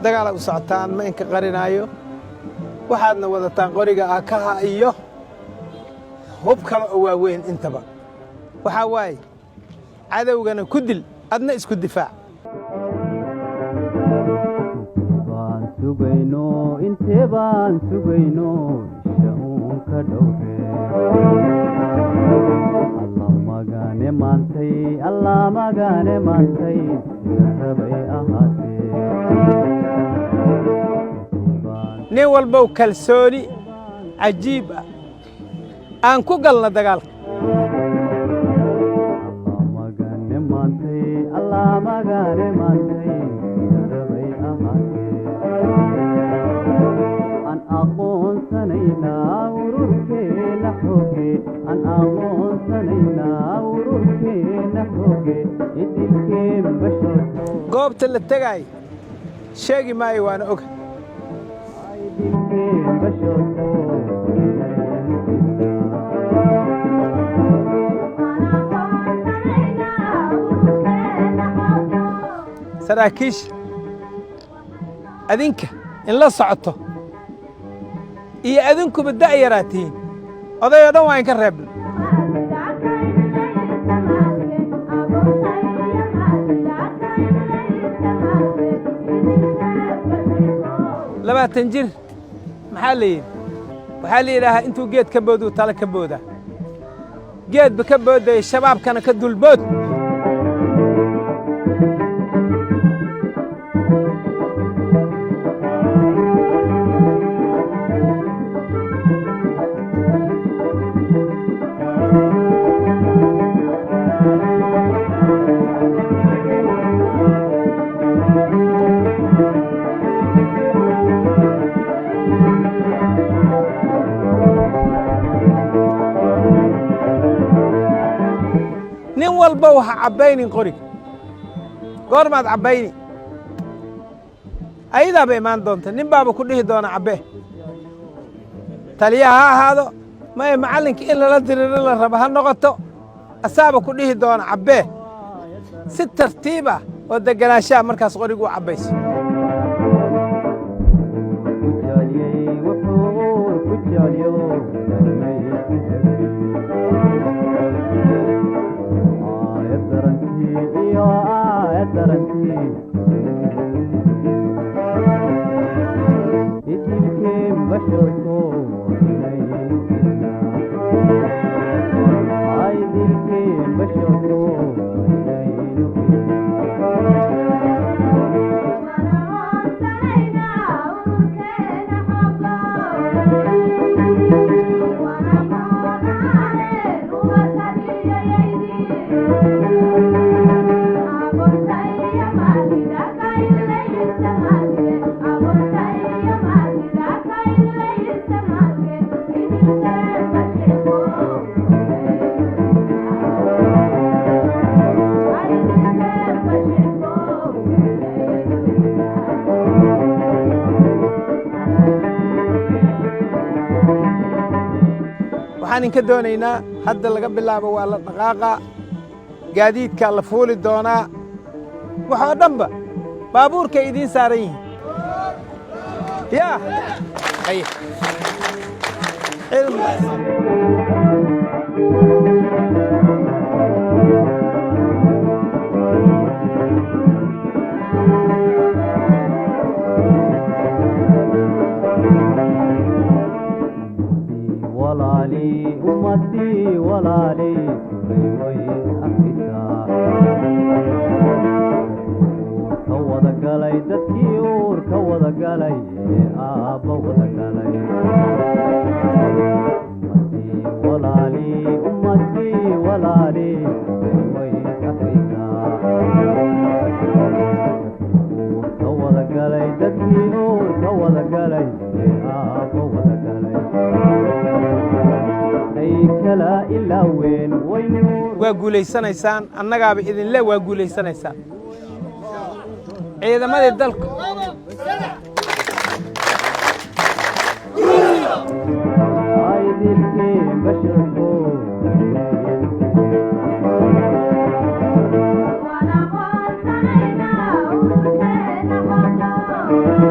Dagaala u socotaan, ma inka qarinaayo. Waxaadna wadataan qoriga AK-ha iyo hub kale oo waaweyn intaba. Waxaa waaye, cadowgana ku dil, adna isku difaac. Baan sugayno, intee baan sugayno, isha uun ka dhowre. Allah magane maantay, Allah magane maantay, sida rabay ahaatee. Nin walbow kalsooni cajiib ah aan ku galna dagaalka. Allah magane maantay, Allah magane maantay, sida rabay ahaatee. Aan aqoonsanaynaa ururkeena xooge, aan aqoonsanaynaa ururkeena xooge, idilkeen basharko. Goobta la tegaay sheegi maayo, waana oga. Idilkeen basharko. Saraakiisha adinka in la socoto iyo adinkuba da'yaraa tihiin, oday oo dhan waa inka reebna. 20 jir maxaa la yidhi? Waxaa la yidhaahaa, intuu geed ka booduu tala ka boodaa. Geedba ka boodaya, shabaabkana ka dulbood. Nin walba waha cabbaynin qoriga. Goormaad cabbayni? Ayadaaba imaan doonta. Nin baaba ku dhihi doona cabbee, taliyaha ha ahaado, maya macallinka in lala diriro la rabo ha noqoto, asaaba ku dhihi doona cabbee. Si tartiib ah oo deganaanshaha markaas qorigu u cabbayso. Ku jeceliyey wuxuu ku jecelyo darmaysi. Aayad darantii iyo aayad darantii, idilkeen basharko inaynu idnaa, idilkeen basharko inaynu idnaa. Waxaan inka doonaynaa, hadda laga bilaabo waa la dhaqaaqa, gaadiidkaa la fuuli doonaa, waxoo dhanba baabuurkay idiin saaran yihiin. Yaa haye ciidan. Walaali ummadii, walaali kulay way afrikaa uurka wada galay, dadkii uurka wada galay ee aabba wada galay. Ummadii walaali, ummadii walaali, kulay way afrikaa uurka wada galay, dadkii uurka wada galay ee aabba wada galay ay kala ilaaween waynu. Waa guulaysanaysaan, annagaaba idinle, waa guulaysanaysaan, ciidamadii dalka. Idilkeen basharko. Thank you.